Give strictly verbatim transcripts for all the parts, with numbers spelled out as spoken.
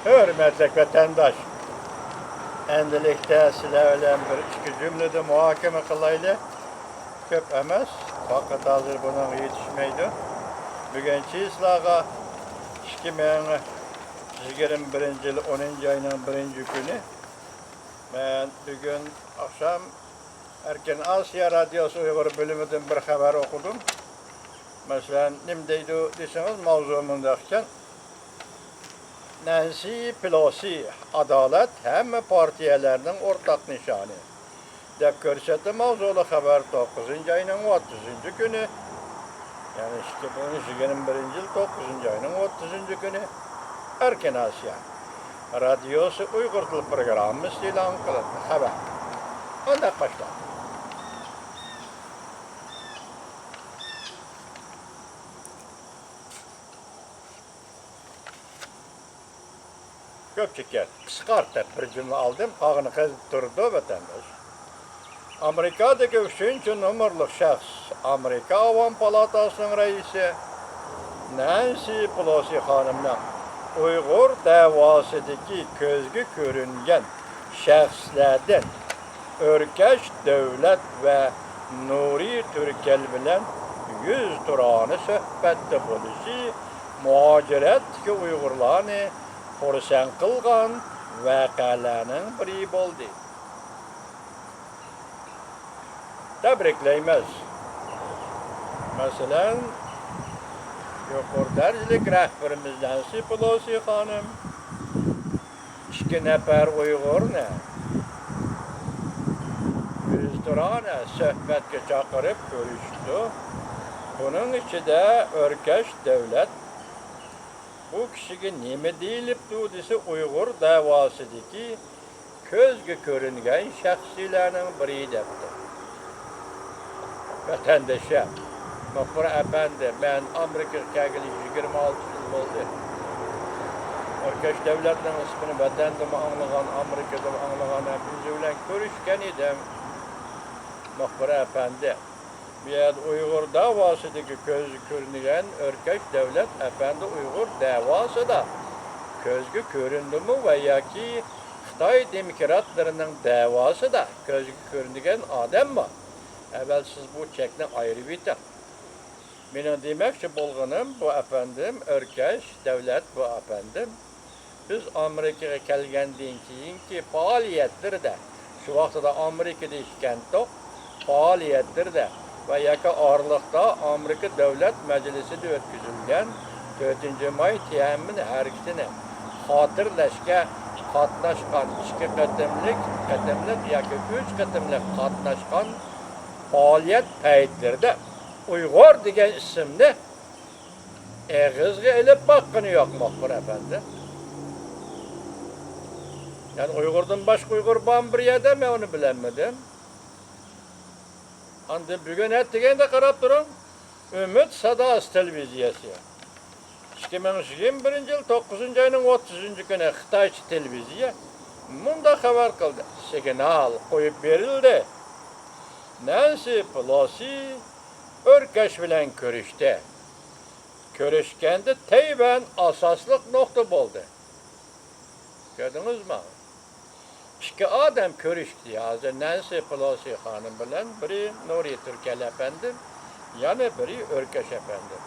ھۆرمەتلىك ۋەتەنداش، ئەمدىلىكتە سىلەر بىلەن بىر ئىككى جۈملىدە مۇھاكىمە قىلايلى. كۆپ ئەمەس، ۋاقىت ھازىر بۇنىڭغا يېتىشمەيدۇ. بۈگۈن چىسلاغا ئىككى مىڭ يىگىرمە بىرىنچى يىل ئونىنچى ئاينىڭ بىرىنچى كۈنى. مەن بۈگۈن ئاخشام ئەركىن ئاسىيا رادىيوسى ئۇيغۇر بۆلۈمىدىن بىر خەۋەر ئوقۇدۇم. مەسىلەن، نېمە دەيدۇ دېسىڭىز، ماۋزۇ مۇنداق ئىكەن. نەنسى پېلوسى، ئادالەت ھەممە پارتىيەلەرنىڭ ئورتاق نىشانى، دەپ كۆرسەتتى ماۋزۇلۇق خەۋەر توققۇزىنچى ئاينىڭ ئوتتۇزىنچى كۈنى. يەنى ئىككى مىڭ يىگىرمە بىرىنچى يىل توققۇزىنچى ئاينىڭ ئوتتۇزىنچى كۈنى ئەركىن ئاسىيا رادىيوسى ئۇيغۇر تىل پروگراممىسى ئېلان قىلىندى. خەۋەر ئانداق باشلاندى. كۆپچىكى قىسقارتىپ بىر جۈملە ئالدىم، قالغىنى قېزىپ تۇرىدۇ، ۋەتەنداش. ئامېرىكادىكى ئۈچىنچى نومۇرلۇق شەخس، ئامېرىكا ئاۋام پالاتاسىنىڭ رەئىسى نەنسى پېلوسى خانىمنىڭ ئۇيغۇر دەۋاسىدىكى كۆزگە كۆرۈنگەن شەخسلەردىن ئۆركەش دەۋلەت ۋە نۇرى تۈركەل بىلەن يۈزتۇرانە سۆھبەتتە بولۇشى مۇھاجىرەتتىكى ئۇيغۇرلارنى خۇرسەن قىلغان ۋەقەلەرنىڭ بىرى بولدى. تەبرىكلەيمىز. مەسىلەن، يۇقىرى دەرىجىلىك رەھبىرىمىز نەنسى پېلوسى خانىم ئىككى نەپەر ئۇيغۇرنى يۈزتۇرانە سۆھبەتكە چاقىرىپ كۆرۈشۈپتۇ. بۇنىڭ ئىچىدە ئۆركەش دەۋلەت بۇ كىشىگە نېمە دېيىلىپتۇ دېسە، ئۇيغۇر دەۋاسىدىكى كۆزگە كۆرۈنگەن شەخسلەرنىڭ بىرى دەپتۇ. ۋەتەندىشىم، مۇخبىر ئەپەندى، مەن ئامېرىكىغا كەلگىلى يىگىرمە ئالتە يىل بولدى. ئۆركەش دەۋلەتنىڭ ئىسمىنى ۋەتەندىمۇ ئاڭلىغان، ئامېرىكىدىمۇ ئاڭلىغان ھەم ئۆزى بىلەن كۆرۈشكەن ئىدىم. مۇخبىر ئەپەندى، بۇ يەردە ئۇيغۇر دەۋاسىدىكى كۆزگە كۆرۈنگەن ئۆركەش دەۋلەت ئەپەندى ئۇيغۇر دەۋاسىدا كۆزگە كۆرۈندىمۇ ۋە ياكى خىتاي دېموكراتلىرىنىڭ دەۋاسىدا كۆزگە كۆرۈنگەن ئادەممۇ؟ ئەۋەل سىز بۇ چەكنى ئايرىۋېتىڭ. مېنىڭ دېمەكچى بولغىنىم، بۇ ئەپەندىم ئۆركەش دەۋلەت، بۇ ئەپەندىم بىز ئامېرىكىغا كەلگەندىن كېيىنكى پائالىيەتلىرىدە، شۇ ۋاقتىدا ئامېرىكىدا ئىكەنتۇق، پائالىيەتلىرىدە ۋە ياكى ئارىلىقتا ئامېرىكا دۆلەت مەجلىسىدە ئۆتكۈزۈلگەن تۆتىنچى ماي تيەنئەنمېن ھەرىكىتىنى خاتىرىلەشكە قاتناشقان، ئىككى قېتىملىق، قېتىملىق ياكى ئۈچ قېتىملىق قاتناشقان پائالىيەت پەيتلىرىدە ئۇيغۇر دېگەن ئىسىمنى ئېغىزغا ئېلىپ باققىنى يوق، مۇخبىر ئەپەندى. يەنى ئۇيغۇردىن باشقا ئۇيغۇر بارمۇ بىر يەردە، مەن ئۇنى بىلەلمىدىم. ئاندىن بۈگۈن ئەتىگەندە قاراپ تۇرۇڭ، ئۈمىد ساداسى تېلېۋىزىيەسى. ئىككى مىڭ يىگىرمە بىرىنچى يىل توققۇزىنچى ئاينىڭ ئوتتۇزىنچى كۈنى خىتايچە تېلېۋىزىيە مۇنداق خەۋەر قىلدى: سىگنال قويۇپ بېرىلدى. نەنسى پېلوسى ئۆركەش بىلەن كۆرۈشتى. كۆرۈشكەندە تەيۋەن ئاساسلىق نۇقتا بولدى. كۆردىڭىزمۇ؟ ئىككى ئادەم كۆرۈشتى. ھازىر نەنسى پېلوسى خانىم بىلەن بىرى نۇرى تۈركەل ئەپەندىم، يەنە بىرى ئۆركەش ئەپەندىم.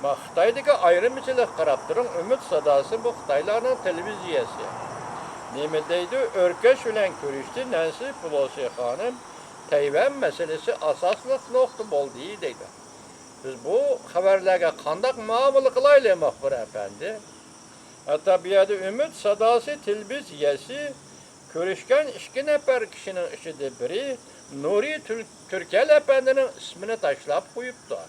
ما خىتايدىكى ئايرىمىچىلىققا قاراپ تۇرۇڭ، ئۈمىد ساداسى بۇ خىتايلارنىڭ تېلېۋىزىيەسى. نېمە دەيدۇ؟ ئۆركەش بىلەن كۆرۈشتى، نەنسى پېلوسى خانىم، تەيۋەن مەسىلىسى ئاساسلىق نۇقتا بولدى دەيدۇ. بىز بۇ خەۋەرلەرگە قانداق مۇئامىلە قىلايلى، مۇخبىر ئەپەندى؟ ھەتتا بۇ يەردە ئۈمىد ساداسى تېلېۋىزىيەسى كۆرۈشكەن ئىككى نەپەر كىشىنىڭ ئىچىدە بىرى نۇرى تۈر-، تۈركەل ئەپەندىنىڭ ئىسمىنى تاشلاپ قويۇپتۇ.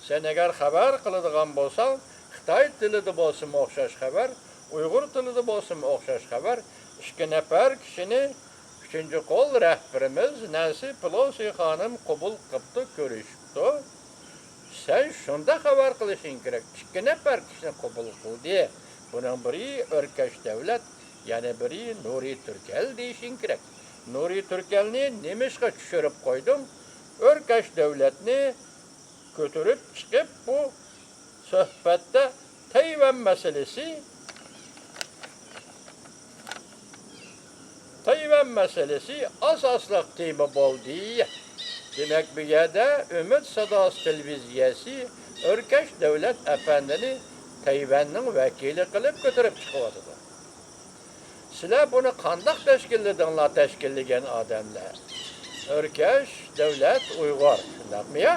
سەن ئەگەر خەۋەر قىلىدىغان بولساڭ، خىتاي تىلىدا بولسىمۇ ئوخشاش خەۋەر، ئۇيغۇر تىلىدا بولسىمۇ ئوخشاش خەۋەر، ئىككى نەپەر كىشىنى ئۈچىنچى قول رەھبىرىمىز نەنسى پېلوسى خانىم قوبۇل قىپتۇ، كۆرۈشۈپتۇ. سەن شۇنداق خەۋەر قىلىشىڭ كېرەك، ئىككى نەپەر كىشىنى قوبۇل قىلدى. بۇنىڭ بىرى ئۆركەش دەۋلەت، يەنە بىرى نۇرى تۈركەل دېيىشىڭ كېرەك. نۇرى تۈركەلنى نېمىشقا چۈشۈرۈپ قويدۇڭ؟ ئۆركەش دەۋلەتنى كۆتۈرۈپ چىقىپ، بۇ سۆھبەتتە تەيۋەن مەسىلىسى تەيۋەن مەسىلىسى ئاساسلىق تېما بولدى. دېمەك، بۇ يەردە ئۈمىد ساداسى تېلېۋىزىيەسى ئۆركەش دۆلەت ئەپەندىنى تەيۋەننىڭ ۋەكىلى قىلىپ كۆتۈرۈپ چىقىۋاتىدۇ. سىلەر بۇنى قانداق تەشكىللىدىڭلار، تەشكىللىگەن ئادەملەر؟ ئۆركەش دۆلەت ئۇيغۇر، شۇنداقمۇ يا؟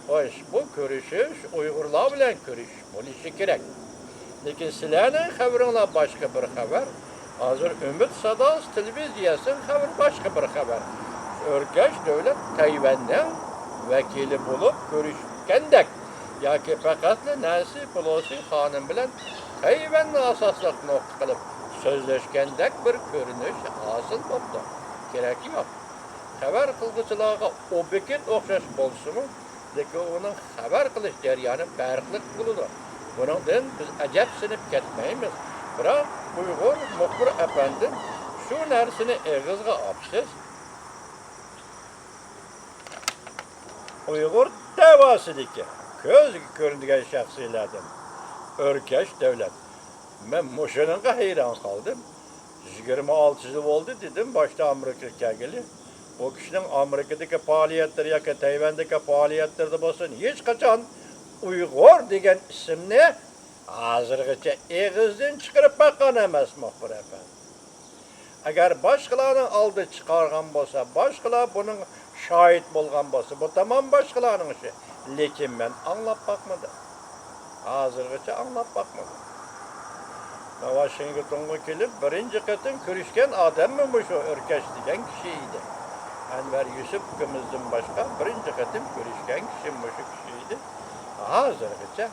خوش، بۇ كۆرۈشۈش ئۇيغۇرلار بىلەن كۆرۈشۈش بولۇشى كېرەك. لېكىن سىلەرنىڭ خەۋىرىڭلار باشقا بىر خەۋەر. ھازىر ئۈمىد ساداسى تېلېۋىزىيەسىنىڭ خەۋىرى باشقا بىر خەۋەر. ئۆركەش دۆلەت تەيۋەننىڭ ۋەكىلى بولۇپ كۆرۈشكەندەك ياكى پەقەتلا نەنسى پېلوسى خانىم بىلەن تەيۋەننى ئاساسلىق نۇقتا قىلىپ سۆزلەشكەندەك بىر كۆرۈنۈش ھاسىل بوپتۇ. كېرەك يوق. خەۋەر قىلغۇچىلارغا ئوبيېكت ئوخشاش بولسىمۇ، لېكىن ئۇنىڭ خەۋەر قىلىش جەريانى پەرقلىق بولىدۇ. بۇنىڭدىن بىز ئەجەبسىنىپ كەتمەيمىز. بىراق ئۇيغۇر مۇخبىر ئەپەندىم شۇ نەرسىنى ئېغىزغا ئاپسىز. ئۇيغۇر دەۋاسىدىكى كۆزگە كۆرۈنگەن شەخسلەردىن ئۆركەش دۆلەت. مەن مۇشۇنىڭغا ھەيران قالدىم. يىگىرمە ئالتە يىل بولدى دېدىم، باشتا ئامېرىكىغا كەلگىلى. ئۇ كىشىنىڭ ئامېرىكىدىكى پائالىيەتلىرى ياكى تەيۋەندىكى پائالىيەتلىرىدە بولسۇن، ھېچقاچان ئۇيغۇر دېگەن ئىسىمنى ھازىرغىچە ئېغىزدىن چىقىرىپ باققان ئەمەس، مۇخبىر ئەپەندى. ئەگەر باشقىلارنىڭ ئالدىدا چىقارغان بولسا، باشقىلار بۇنىڭغا شاھىت بولغان بولسا، بۇ تامام باشقىلارنىڭ ئىشى. لېكىن مەن ئاڭلاپ باقمىدىم. ھازىرغىچە ئاڭلاپ باقمىدىم. مەن ۋاشىنگتونغا كېلىپ بىرىنچى قېتىم كۆرۈشكەن ئادەممۇ مۇشۇ ئۆركەش دېگەن كىشى ئىدى. ئەنۋەر يۈسۈپ ئۇكىمىزدىن باشقا بىرىنچى قېتىم كۆرۈشكەن كىشى مۇشۇ كىشى ئىدى. ھازىرغىچە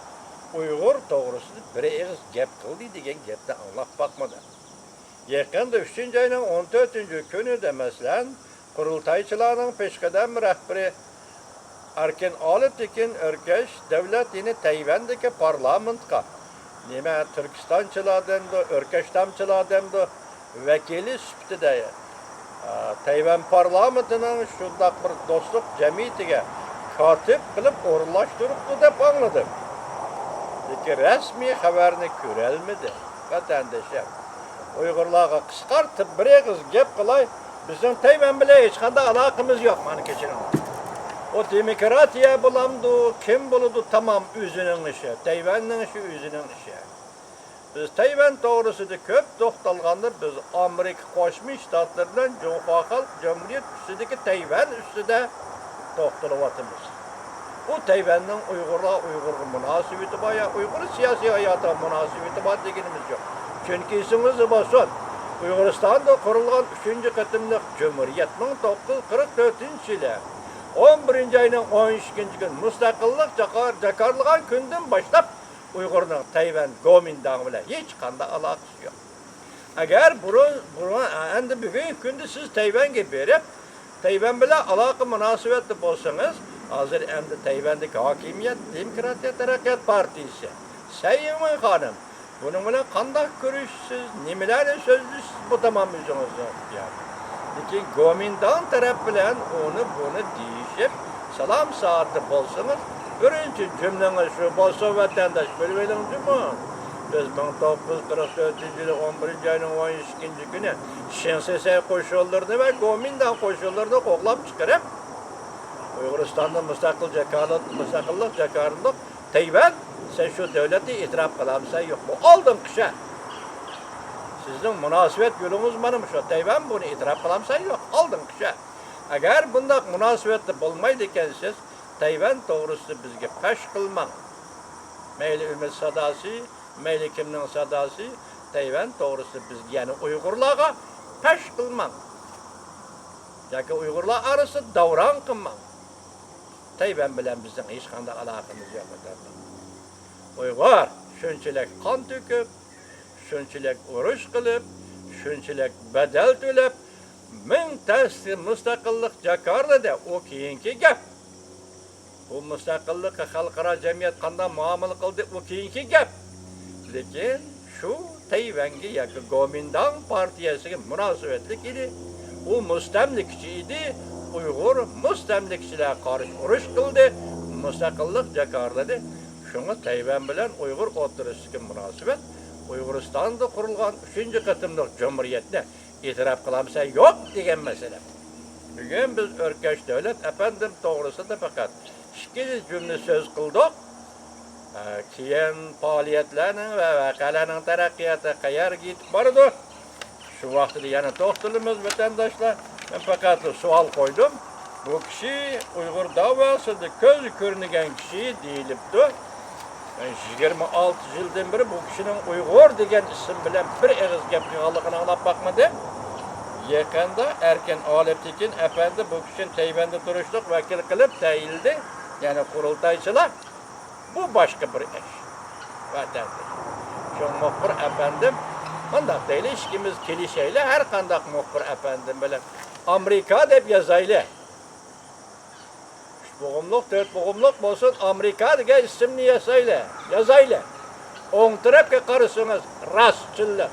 ئۇيغۇر توغرىسىدا بىر ئېغىز گەپ قىلدى دېگەن گەپنى ئاڭلاپ باقمىدىم. يېقىندا ئۈچىنچى ئاينىڭ ئون تۆتىنچى كۈنىدە، مەسىلەن، قۇرۇلتايچىلارنىڭ پېشقەدەم رەھبىرى ئەركىن ئالىتېكىن ئۆركەش دۆلەت يەنى تەيۋەندىكى پارلامېنتقا، نېمە، تۈركىستانچىلار دەمدۇ، ئۆركەشتامچىلار دەمدۇ، ۋەكىلى سۈپىتىدە، ئە، تەيۋەن پارلامېنتىنىڭ شۇنداق بىر دوستلۇق جەمئىيىتىگە كاتىپ قىلىپ ئورۇنلاشتۇرۇپتۇ دەپ ئاڭلىدىم. لېكىن رەسمىي خەۋەرنى كۆرەلمىدىم. ۋەتەندىشىم، ئۇيغۇرلارغا قىسقارتىپ بىر ئېغىز گەپ قىلاي، بىزنىڭ تەيۋەن بىلەن ھېچقانداق ئالاقىمىز يوق، مانا كەچۈرۈڭلار. ئۇ دېموكراتىيە بولامدۇ، كىم بولىدۇ، تامام ئۆزىنىڭ ئىشى، تەيۋەننىڭ ئىشى ئۆزىنىڭ ئىشى. بىز تەيۋەن توغرىسىدا كۆپ توختالغاندا، بىز ئامېرىكا قوشما شتاتلىرى بىلەن جۇڭخۇا خەلق جۇمھۇرىيىتى ئۈستىدىكى تەيۋەن ئۈستىدە توختىلىۋاتىمىز. ئۇ تەيۋەننىڭ ئۇيغۇرلار، ئۇيغۇرغا مۇناسىۋىتى بار يا ئۇيغۇر سىياسىي ھاياتىغا مۇناسىۋىتى بار دېگىنىمىز يوق. چۈنكى ئېسىڭىزدە بولسۇن، ئۇيغۇرىستاندا قۇرۇلغان ئۈچىنچى قېتىملىق جۇمھۇرىيەت مىڭ توققۇز يۈز قىرىق تۆتىنچى يىلى ئون بىرىنچى ئاينىڭ ئون ئىككىنچى كۈنى مۇستەقىللىق جاكار-، جاكارلىغان كۈندىن باشلاپ ئۇيغۇرنىڭ تەيۋەن گومىنداڭ بىلەن ھېچقانداق ئالاقىسى يوق. ئەگەر بۇرۇن، بۇرۇن، ئەمدى بۈگۈنكى كۈندە سىز تەيۋەنگە بېرىپ، تەيۋەن بىلەن ئالاقە مۇناسىۋەتتە بولسىڭىز، ھازىر ئەمدى تەيۋەندىكى ھاكىمىيەت دېموكراتىيە تەرەققىيات پارتىيىسى، سەي ئىڭۋېن خانىم، بۇنىڭ بىلەن قانداق كۆرۈشىسىز، نېمىلەرنى سۆزلىشىسىز، بۇ تامام ئۆزىڭىزنىڭ ئىختىيارى. لېكىن گومىنداڭ تەرەپ بىلەن ئۇنى بۇنى دېيىشىپ، سالام سائەتتە بولسىڭىز، بىرىنچى جۈملىڭىز شۇ بولسۇن، ۋەتەنداش، بىلىۋېلىڭ جۇمۇ. بىز مىڭ توققۇز يۈز قىرىق تۆتىنچى يىلى ئون بىرىنچى ئاينىڭ ئون ئىككىنچى كۈنى شىڭسىسەي قوشۇنلىرىنى ۋە گومىنداڭ قوشۇنلىرىنى قوغلاپ چىقىرىپ، ئۇيغۇرىستاندا مۇستەقىل جاكارلا-، مۇستەقىللىق جاكارلىق تەيۋەن، سەن شۇ دۆلەتنى ئېتىراپ قىلامسەن يوقمۇ؟ ئالدىنقى شەرت. سىزنىڭ مۇناسىۋەت يولىڭىز مانا مۇشۇ. تەيۋەن بۇنى ئېتىراپ قىلامسەن يوق؟ ئالدىنقى شەرت. ئەگەر بۇنداق مۇناسىۋەتتە بولمايدىكەنسىز، تەيۋەن توغرىسىدا بىزگە پەش قىلماڭ. مەيلى ئۈمىد ساداسى، مەيلى كىمنىڭ ساداسى، تەيۋەن توغرىسىدا بىزگە، يەنى ئۇيغۇرلارغا پەش قىلماڭ. ياكى ئۇيغۇرلار ئارىسىدا داۋراڭ قىلماڭ. تەيۋەن بىلەن بىزنىڭ ھېچقانداق ئالاقىمىز يوق، ۋەتەنداش. ئۇيغۇر شۇنچىلىك قان تۆكۈپ، شۇنچىلىك ئۇرۇش قىلىپ، شۇنچىلىك بەدەل تۆلەپ، مىڭ تەستە مۇستەقىللىق جاكارلىدى، ئۇ كېيىنكى گەپ. بۇ مۇستەقىللىققا خەلقئارا جەمئىيەت قانداق مۇئامىلە قىلدى، ئۇ كېيىنكى گەپ. لېكىن شۇ تەيۋەنگە ياكى گومىنداڭ پارتىيەسىگە مۇناسىۋەتلىك ئىدى. ئۇ مۇستەملىكىچى ئىدى. ئۇيغۇر مۇستەملىكىچىلەرگە قارشى ئۇرۇش قىلدى، مۇستەقىللىق جاكارلىدى. شۇڭا تەيۋەن بىلەن ئۇيغۇر ئوتتۇرىسىدىكى مۇناسىۋەت ئۇيغۇرىستاندا قۇرۇلغان ئۈچىنچى قېتىملىق جۇمھۇرىيەتنى ئېتىراپ قىلامسەن، يوق دېگەن مەسىلە. بۈگۈن بىز ئۆركەش دۆلەت ئەپەندىم توغرىسىدا پەقەت ئىككى جۈملە سۆز قىلدۇق. ئە، كېيىن پائالىيەتلەرنىڭ ۋە ۋەقەلەرنىڭ تەرەققىياتى قەيەرگە يېتىپ بارىدۇ؟ شۇ ۋاقتىدا يەنە توختىلىمىز، ۋەتەنداشلار. مەن پەقەت سوئال قويدۇم. بۇ كىشى ئۇيغۇر داۋاسىدا كۆزى كۆرۈنگەن كىشى دېيىلىپتۇ. مەن يىگىرمە ئالتە يىلدىن بېرى بۇ كىشىنىڭ ئۇيغۇر دېگەن ئىسىم بىلەن بىر ئېغىز گەپ قىلغانلىقىنى ئاڭلاپ باقمىدىم. يېقىندا ئەركىن ئالىپتېكىن ئەپەندى بۇ كىشىنى تەيۋەندە تۇرۇشلۇق ۋەكىل قىلىپ تەيىنلىدى، يەنى قۇرۇلتايچىلار. بۇ باشقا بىر ئىش. ۋەتەندىن. شۇڭا مۇخبىر ئەپەندىم، مۇنداق دەيلى، ئىككىمىز كېلىشەيلى، ھەر قانداق مۇخبىر ئەپەندىم بىلەن ئامېرىكا دەپ يازايلى. ئۈچ بوغۇملۇق، تۆت بوغۇملۇق بولسۇن، ئامېرىكا دېگەن ئىسىمنى ياسايلى، يازايلى. ئوڭ تەرەپكە قارىسىڭىز، راستچىللىق.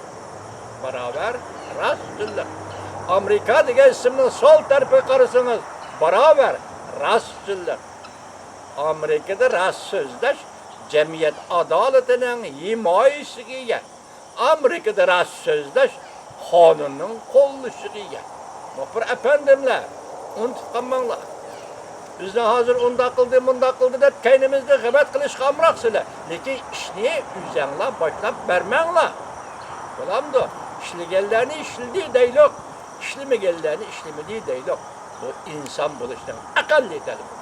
باراۋەر، راستچىللىق. ئامېرىكا دېگەن ئىسىمنىڭ سول تەرىپىگە قارىسىڭىز، باراۋەر، راستچىللىق. ئامېرىكىدا راست سۆزلەش جەمئىيەت ئادالىتىنىڭ ھىمايىسىگە ئىگە. ئامېرىكىدا راست سۆزلەش قانۇننىڭ قوللىشىغا ئىگە. مۇخبىر ئەپەندىملەر، ئۇنتۇپ قالماڭلار. بىزنى ھازىر ئۇنداق قىلدى، مۇنداق قىلدى دەپ كەينىمىزدىن غىبەت قىلىشقا ئامراقسىلەر. لېكىن ئىشنى ئۆزەڭلار باشلاپ بەرمەڭلار. بولامدۇ؟ ئىشلىگەنلەرنى ئىشلىدى دەيلۇق، ئىشلىمىگەنلەرنى ئىشلىمىدى دەيلۇق. بۇ ئىنسان بولۇشنىڭ ئەقەللىي تەلىپى.